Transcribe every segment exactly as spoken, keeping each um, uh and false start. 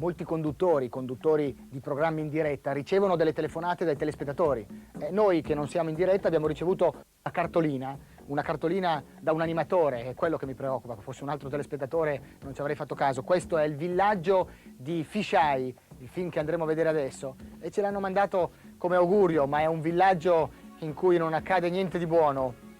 Molti conduttori, conduttori di programmi in diretta, ricevono delle telefonate dai telespettatori. E noi che non siamo in diretta abbiamo ricevuto una cartolina, una cartolina da un animatore, è quello che mi preoccupa, che fosse un altro telespettatore non ci avrei fatto caso. Questo è il villaggio di Fisheye, il film che andremo a vedere adesso, e ce l'hanno mandato come augurio, ma è un villaggio in cui non accade niente di buono.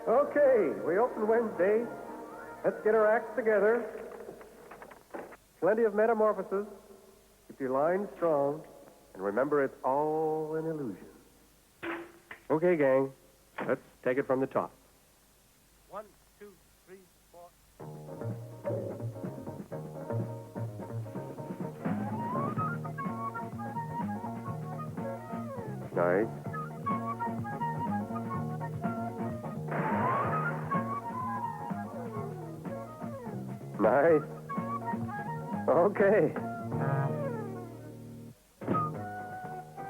Okay, we open Wednesday. Let's get our acts together. Plenty of metamorphosis. Keep your lines strong. And remember, it's all an illusion. Okay, gang. Let's take it from the top. One, two, three, four. Nice. Nice. Okay.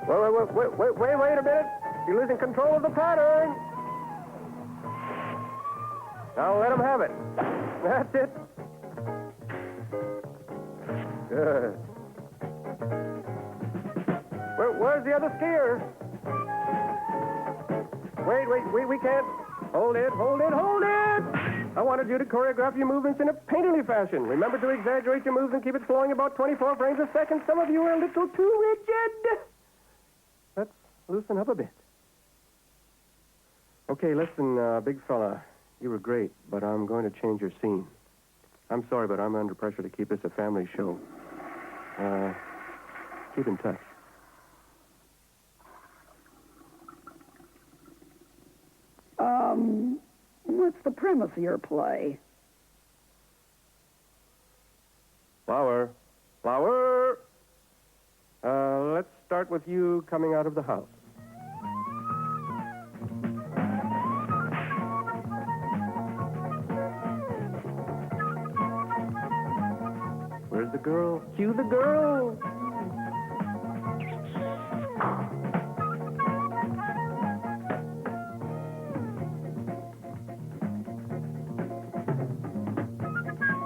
Wait, wait, wait, wait, wait, wait, wait a minute. You're losing control of the pattern. Now let 'em have it. That's it. Good. Where, where's the other skier? Wait, wait, we, we can't. Hold it, hold it, hold it! I wanted you to choreograph your movements in a painterly fashion. Remember to exaggerate your moves and keep it flowing about twenty-four frames a second. Some of you are a little too rigid. Let's loosen up a bit. Okay, listen, uh, big fella, you were great, but I'm going to change your scene. I'm sorry, but I'm under pressure to keep this a family show. Uh, keep in touch. Um, what's the premise of your play? Flower. Flower! Uh, let's start with you coming out of the house. Where's the girl? Cue the girl!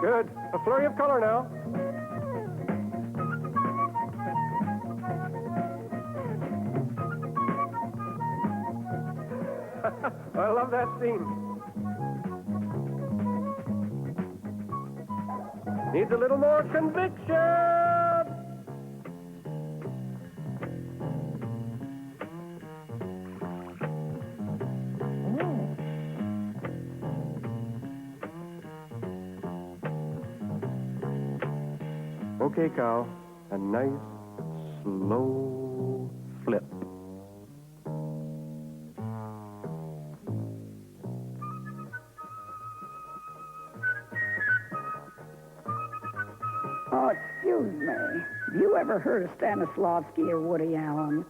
Good. A flurry of color now. I love that scene. Needs a little more conviction. Okay, Cal. A nice slow flip. Oh, excuse me. Have you ever heard of Stanislavski or Woody Allen?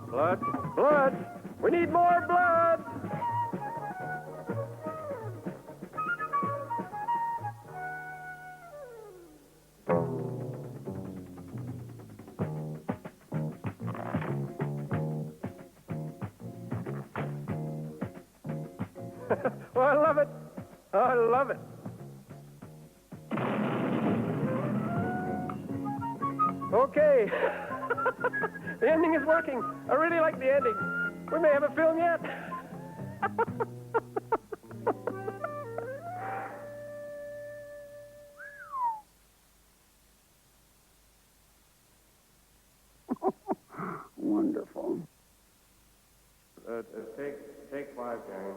Blood, blood. We need more blood. Oh, I love it. Oh, I love it. Okay. The ending is working. I really like the ending. We may have a film yet. Wonderful. Uh, uh, take, take five, gang.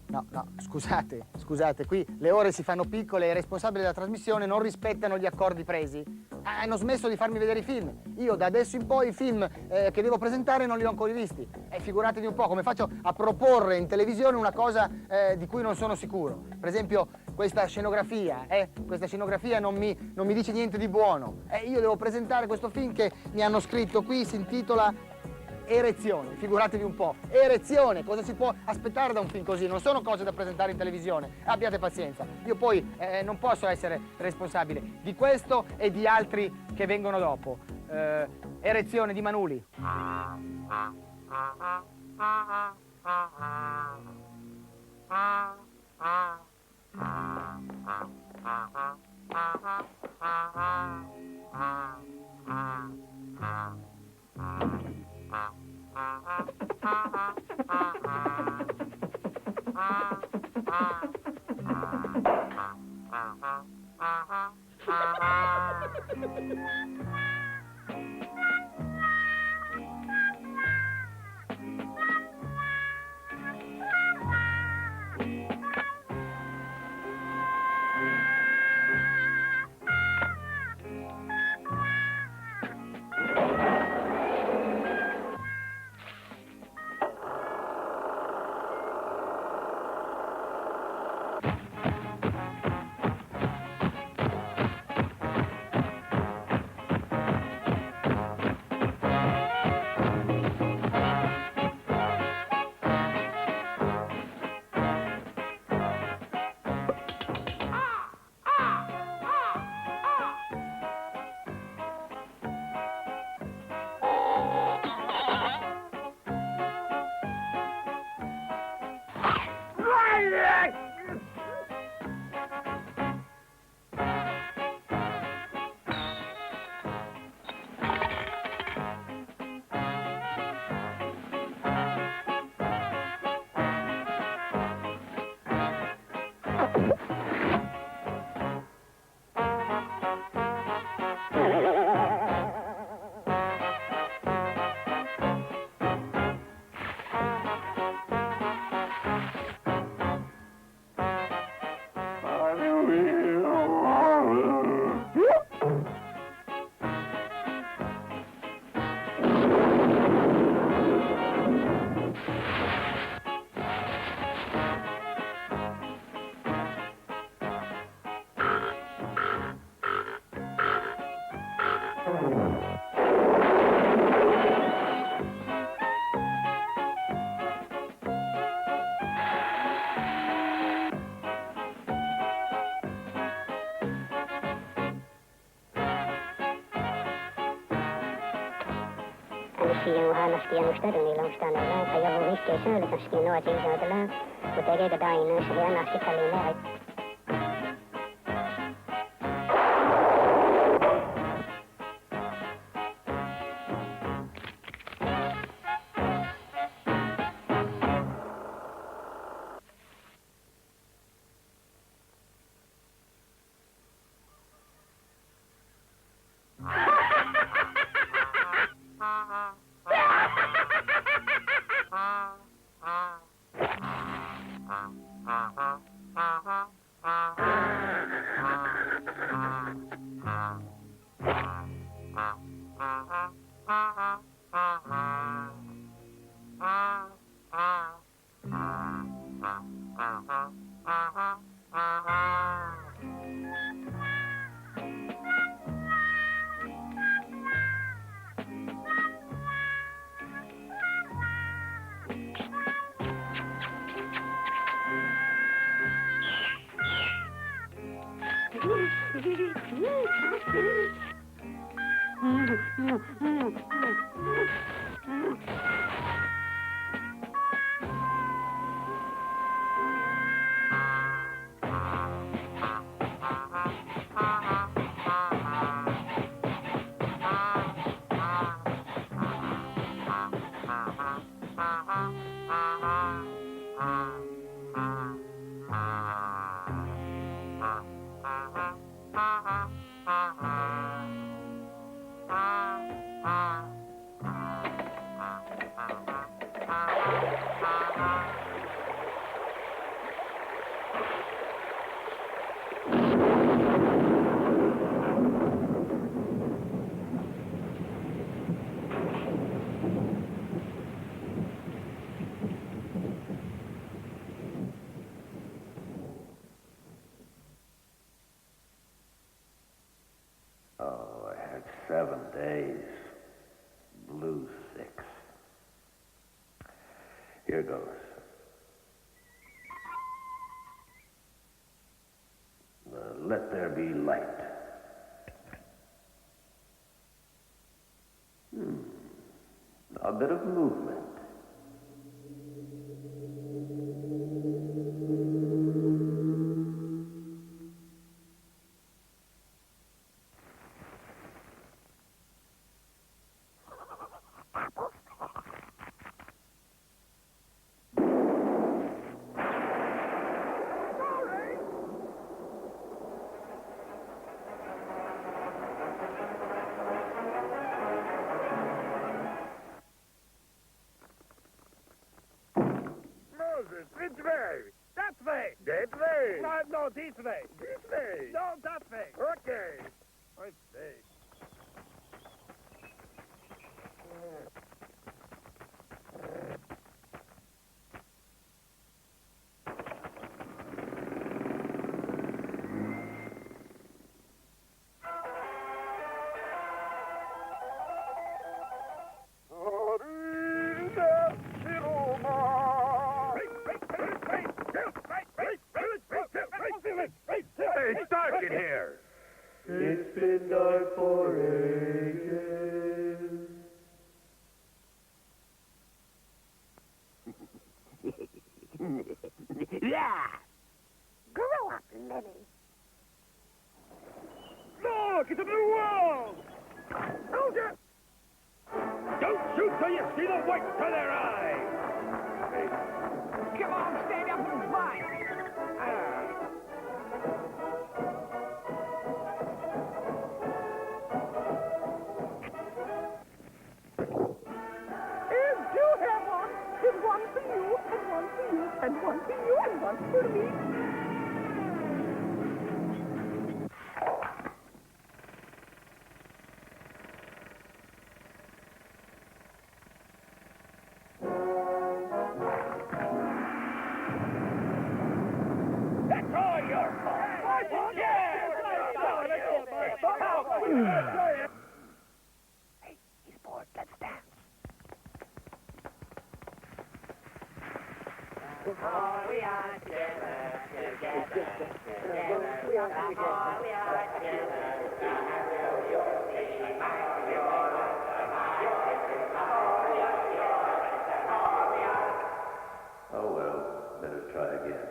No, no, scusate, scusate, qui le ore si fanno piccole e i responsabili della trasmissione non rispettano gli accordi presi. Eh, hanno smesso di farmi vedere i film. Io da adesso in poi i film, eh, che devo presentare non li ho ancora visti. E figuratevi un po', come faccio a proporre in televisione una cosa, eh, di cui non sono sicuro? Per esempio, questa scenografia, eh? Questa scenografia non mi, non mi dice niente di buono. E io devo presentare questo film che mi hanno scritto qui, si intitola Erezione, figuratevi un po', erezione, cosa si può aspettare da un film così? Non sono cose da presentare in televisione, abbiate pazienza. Io poi, eh, non posso essere responsabile di questo e di altri che vengono dopo. Eh, erezione di Manuli. Isi io ha na skia no sta, doni lo sta na la, a io ho hiske sa le ka skia no a jin sa la, o te ke ka dai na sa ya na si ka li na. Here goes. Uh, let there be light. Hmm. A bit of movement. Moses, which way? That way. That way? No, no, this way. This way? No, that way. Okay. I see. Hey, it's dark in here. It's been dark for ages. Yeah! Grow up, Lenny. Look, it's a blue wall! Soldier! Don't shoot till you see the whites of their eyes! Come on, stand up and fight! Ah. And you have one. Here's one for you, and one for you, and one for you, and one for me. That's all your fault. Yes! Hey, he's bored. Let's dance. Oh well, better try again.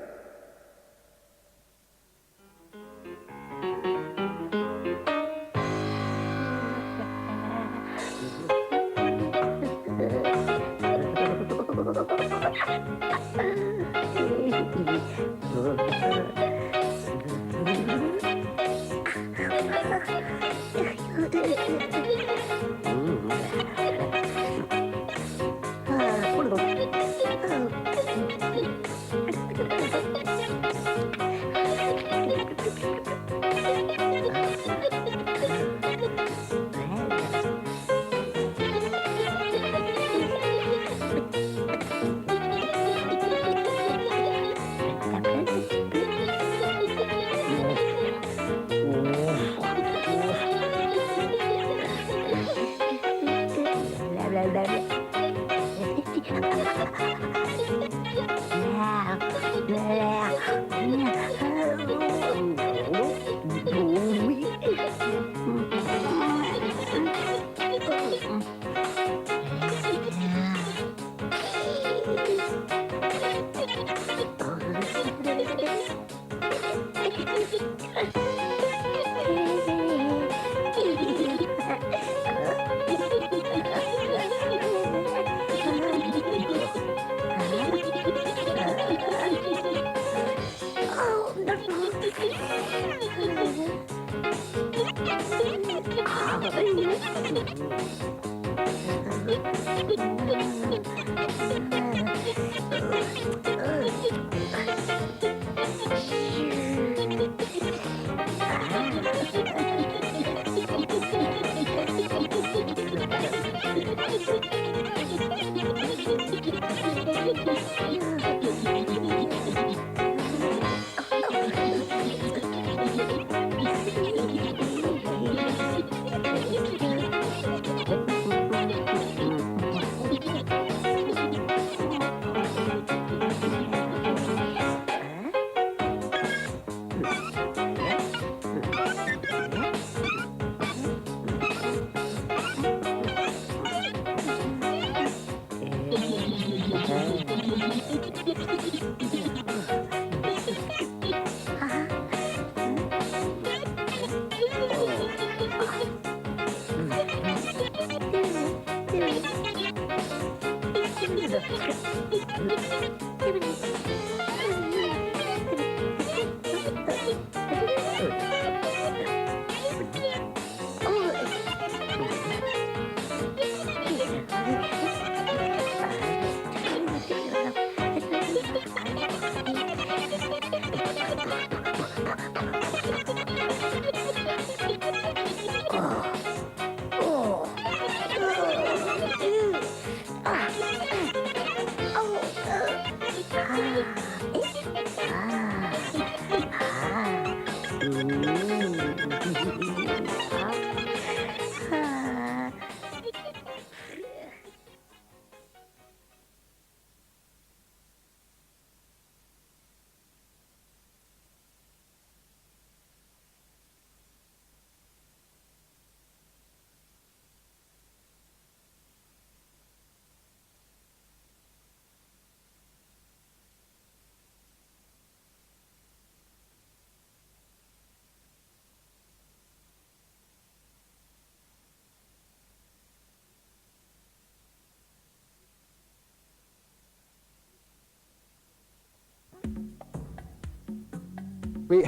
Qui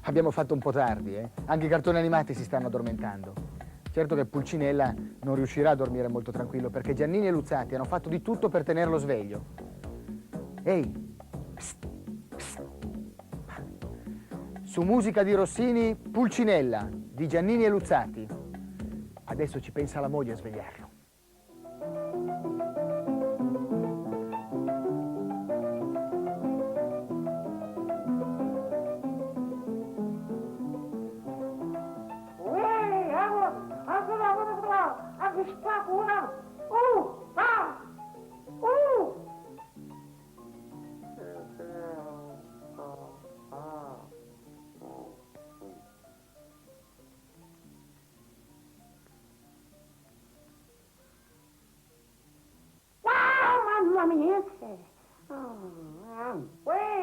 abbiamo fatto un po' tardi, eh? Anche i cartoni animati si stanno addormentando. Certo che Pulcinella non riuscirà a dormire molto tranquillo, perché Giannini e Luzzati hanno fatto di tutto per tenerlo sveglio. Ehi, psst, psst. Su musica di Rossini, Pulcinella, di Giannini e Luzzati. Adesso ci pensa la moglie a svegliarlo. Wow, mamma mia! Uè!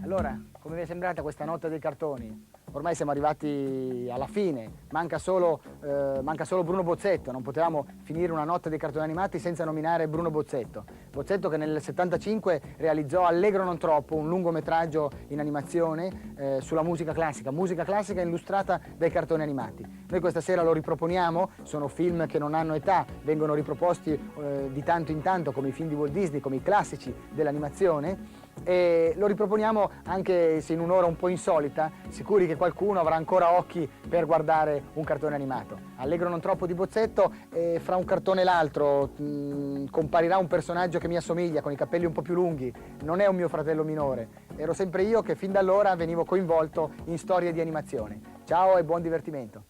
Allora, come vi è sembrata questa notte dei cartoni? Ormai siamo arrivati alla fine, manca solo, eh, manca solo Bruno Bozzetto, non potevamo finire una notte dei cartoni animati senza nominare Bruno Bozzetto. Bozzetto che nel settantacinque realizzò Allegro non troppo, un lungometraggio in animazione, eh, sulla musica classica, musica classica illustrata dai cartoni animati. Noi questa sera lo riproponiamo, sono film che non hanno età, vengono riproposti, eh, di tanto in tanto come i film di Walt Disney, come i classici dell'animazione. E lo riproponiamo anche se in un'ora un po' insolita, sicuri che qualcuno avrà ancora occhi per guardare un cartone animato. Allegro non troppo di Bozzetto, e fra un cartone e l'altro, mm, comparirà un personaggio che mi assomiglia, con i capelli un po' più lunghi. Non è un mio fratello minore. Ero sempre io che fin da allora venivo coinvolto in storie di animazione. Ciao e buon divertimento.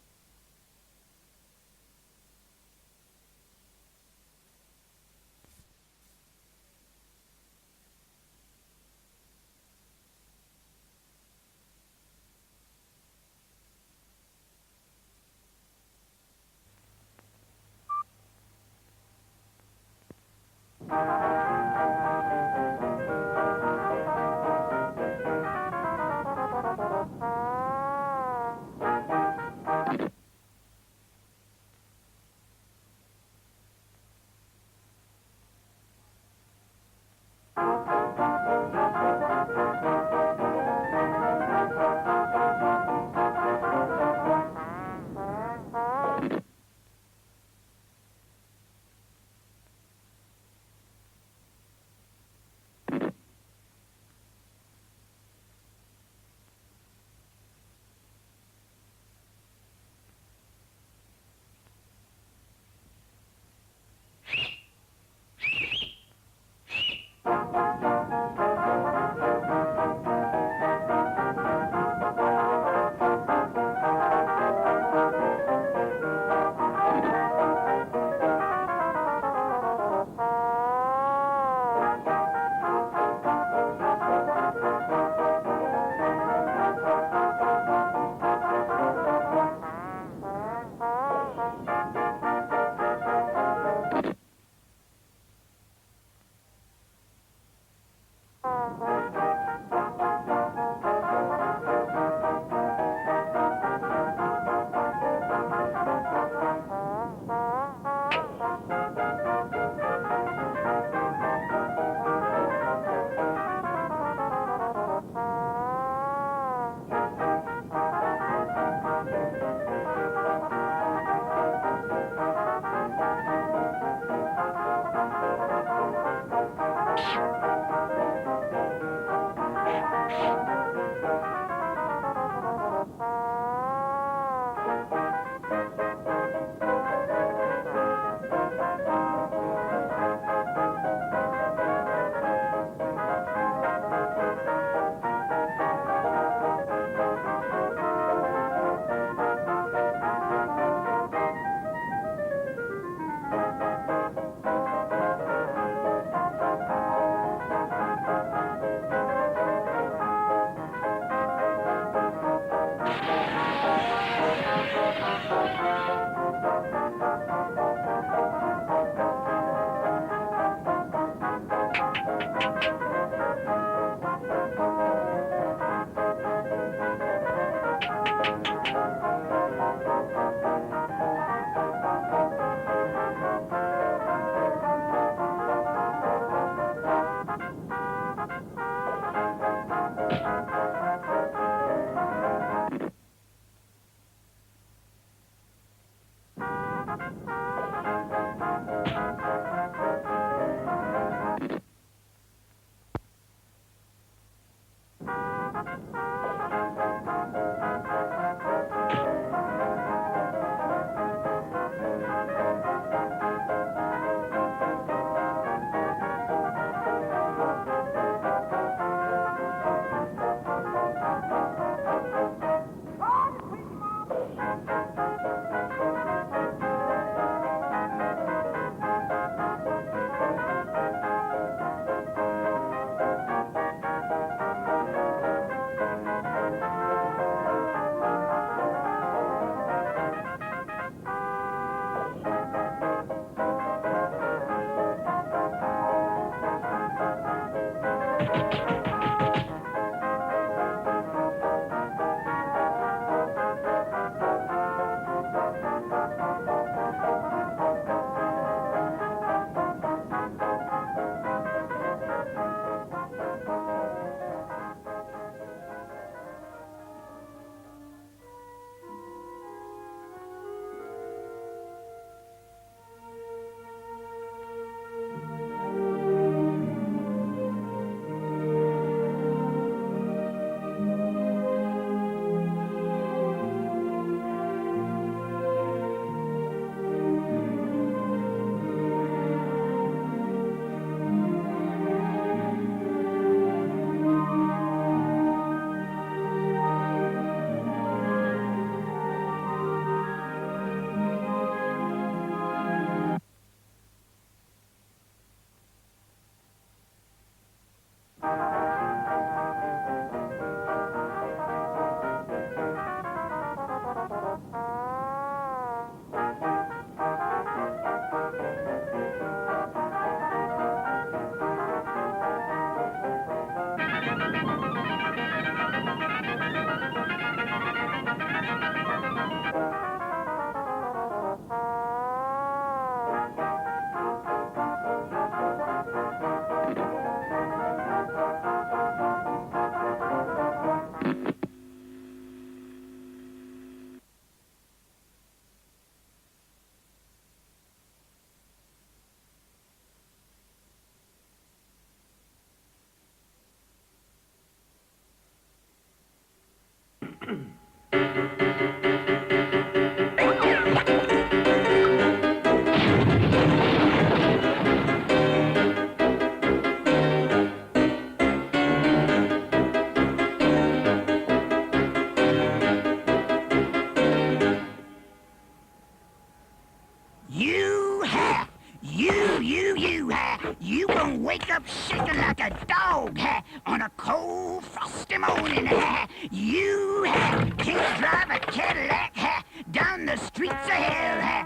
You gon' wake up shaking like a dog, ha, on a cold, frosty morning, ha. You, ha, can't drive a Cadillac, ha, down the streets of hell, ha.